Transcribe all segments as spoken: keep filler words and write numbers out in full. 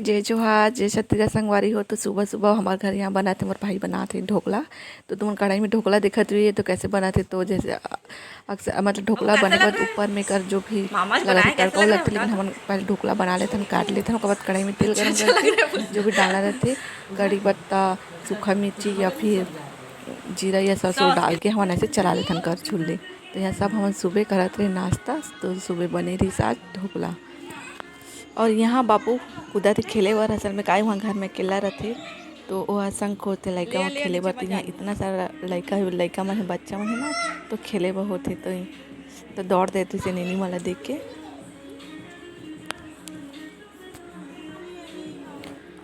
जय जोहार, जय छत्तीसगढ़ संगवारी हो। तो सुबह सुबह हमारे घर यहाँ बनाते, मोर भाई बनाते ढोकला। तो तुमन कढ़ाई में ढोकला देखत हुई, तो कैसे बनाते, तो जैसे अक्सर, मतलब, ढोकला बने के बाद ऊपर में कर जो भी मामा जी लगा बनाए, के कैसा तड़का लग रहा है लगथे, लेकिन बता? हमन पहले ढोकला बना लेथन, काट लेथन, ओकर बाद कढ़ाई में तेल गरम करके जो भी डालना रहथे, कड़ी पत्ता, सूखा मिर्ची या फिर जीरा या सरसों डाल के हमन ऐसे चला लेथन करछुल ले। तो यहाँ सब हमन सुबह करत रहे नाश्ता, तो सुबह बने रहिस आज ढोकला। और यहाँ बाबू कूदत हे खेले बर, असल में काय वहाँ घर में अकेला रथे, तो वो संग खोजथे लइका मन खेले बर। तो यहाँ इतना सारा लइका हे, लइका मन हे, बच्चा मन हे ना, तो खेले बर होथे, तो, तो दौड़ देथे से नीनी मन ला देख के।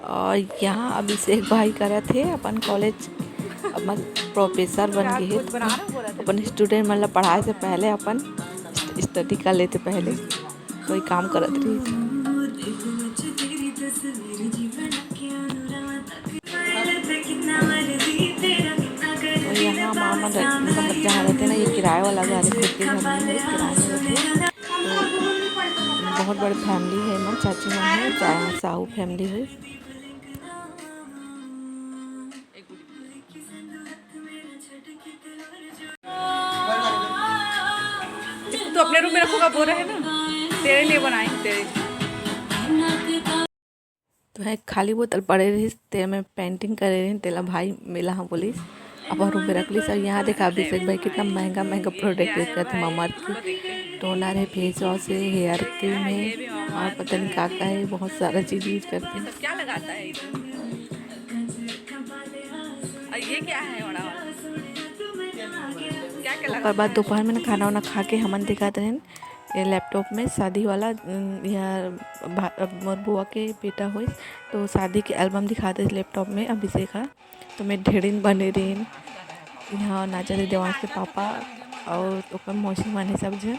और यहाँ अभिषेक भाई करत हे अपन कॉलेज, अपन प्रोफेसर बन गे हे, अपन स्टूडेंट मन ला पढ़ाए से पहले अपन स्टडी कर लेथे पहले। कोई काम करत रहिस। और यहाँ मामा रह-, मतलब, जहाँ रहते ना, ये किराए वाला घर है, खुद के घर नहीं है, किराए में रहते हैं। तो बहुत बड़ी फैमिली है, ना, चाची मन है, चा-, साहू फैमिली है। इसको तो अपने रूम में रखूंगा, बोरा है ना, तेरे लिए बनाए हैं, तेरे। तो है खाली बोतल पड़े रहिस, तेला मैं पेंटिंग करे रहिन, तेला भाई मेला हाँ बोलिस, अपन रूम में रख लिस। और यहाँ देखा अभिषेक भाई कितना महंगा महंगा प्रोडक्ट यूज करते, मामा के टोनर है, फेस वॉश है, हेयर क्रीम है, और पता नहीं का का है, बहुत सारा चीज यूज करते हैं। क्या लगाता है इधर? और ये क्या है बड़ा वाला? क्या क्या ओकर बाद दोपहर में ना खाना वाना खा के हमन दिखाते हैं ये लैपटॉप में शादी वाला, उम, यहाँ भा-, मोर बुआ के बेटा होइस, तो शादी के एल्बम दिखाते लैपटॉप में अभिषेक हा। तो मैं ढेरिन बने रेन, यहाँ नाचा दे देवांश के पापा और ओकर मौसी मन हे सब झन।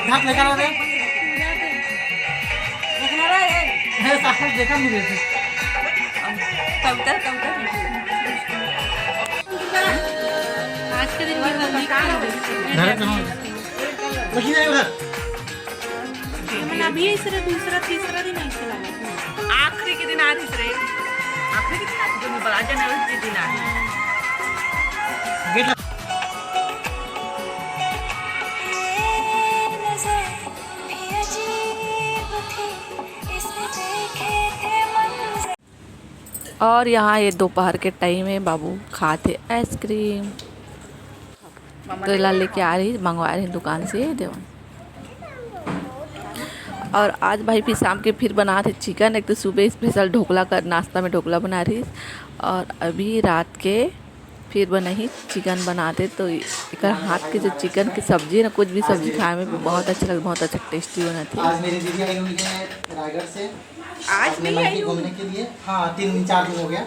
हाथ लेकर आ रहे हैं। देखना रहा है। है, साफ साफ देखा नहीं रहते। कविता, कविता। आज के दिन भी बंदी का घर पे हूँ। देखिए उधर। हमन अभी ऐसे रहे, दूसरा, तीसरा दिन ऐसे लगा। आखिरी के दिन आ रही रे। आखिरी के दिन आ रही, जो बड़ा जन है, उस दिन आ रही। गेट लग- और यहाँ ये दोपहर के टाइम है, बाबू खात हे आइसक्रीम। तो ला लेके आ रही, मंगवा रही दुकान से, ये देवन। और आज भाई फिर शाम के फिर बनात हे चिकन। एक तो सुबह स्पेशल ढोकला कर, नाश्ता में ढोकला बना रही, और अभी रात के फिर बनाही चिकन बनाते। तो एकर हाथ के जो चिकन की सब्जी है ना, कुछ भी सब्जी खाए में बहुत अच्छा लगता, बहुत अच्छा टेस्टी बनाती है। आज मेरी दीदी आई हुई है रायगढ़ से। आज अपने नहीं मायके आई घूमने के लिए। हाँ, तीन दिन, चार दिन हो गया।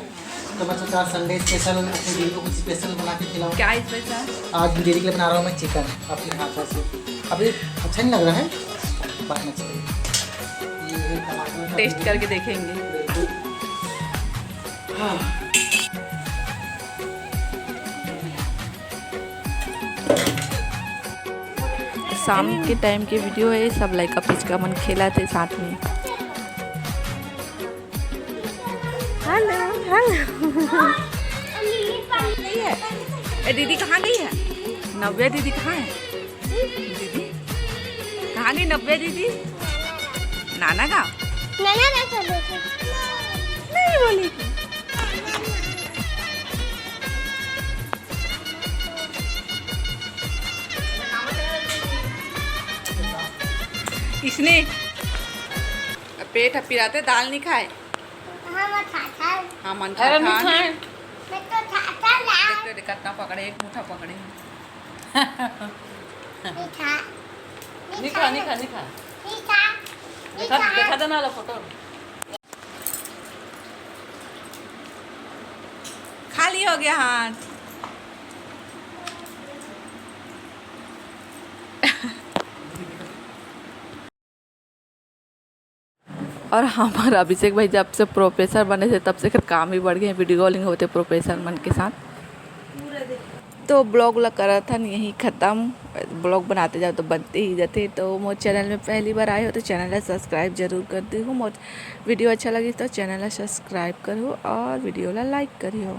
तो मैं सोचा संडे स्पेशल अपनी दीदी को कुछ स्पेशल बना के खिलाऊँ। क्या स्पेशल? आज दीदी के लिए बना रहा हूँ मैं चिकन अपने हाथों से। अभी अच्छा नहीं लग रहा है, बाद में अच्छा लगेगा। ये है टमाटर का टेस्ट करके देखेंगे। बिल्कुल। हाँ। शाम के टाइम के वीडियो है, सब लइका पिचका मन खेलत हे साथ में। Hello, hello. ए, दीदी कहाँ गई है? नव्या दीदी कहाँ है? दीदी कहाँ गई नव्या दीदी? नाना गाँव? नाना गाँव चले थे। नहीं बोली थी। इसने पेट ह पिराते दाल नहीं खाए। हाँ, मैं खाता। हाँ, मन अरे, खाता। मैं तो खाता ला। देख तो, देख, कितना पकड़े, एक मुट्ठा पकड़े। नहीं खा। नहीं खा, नहीं खा, नहीं खा। नहीं खा। देखा, देखा देना वाला फोटो। खाली हो गया हाथ। और हमर अभिषेक भाई जब से प्रोफेसर बने हे, तब से एकर काम भी बढ़ गे हे, वीडियो कॉलिंग होथे प्रोफेसर मन के साथ। तो ब्लॉग ला करत हन यहीं ख़त्म। ब्लॉग बनाते जाओ तो बनते ही जाते। तो मोर चैनल में पहली बार आए हो तो चैनल ला सब्सक्राइब जरूर कर दिहो। मोर वीडियो अच्छा लगिस तो चैनल ला सब्सक्राइब करो और वीडियो ला लाइक करिहो।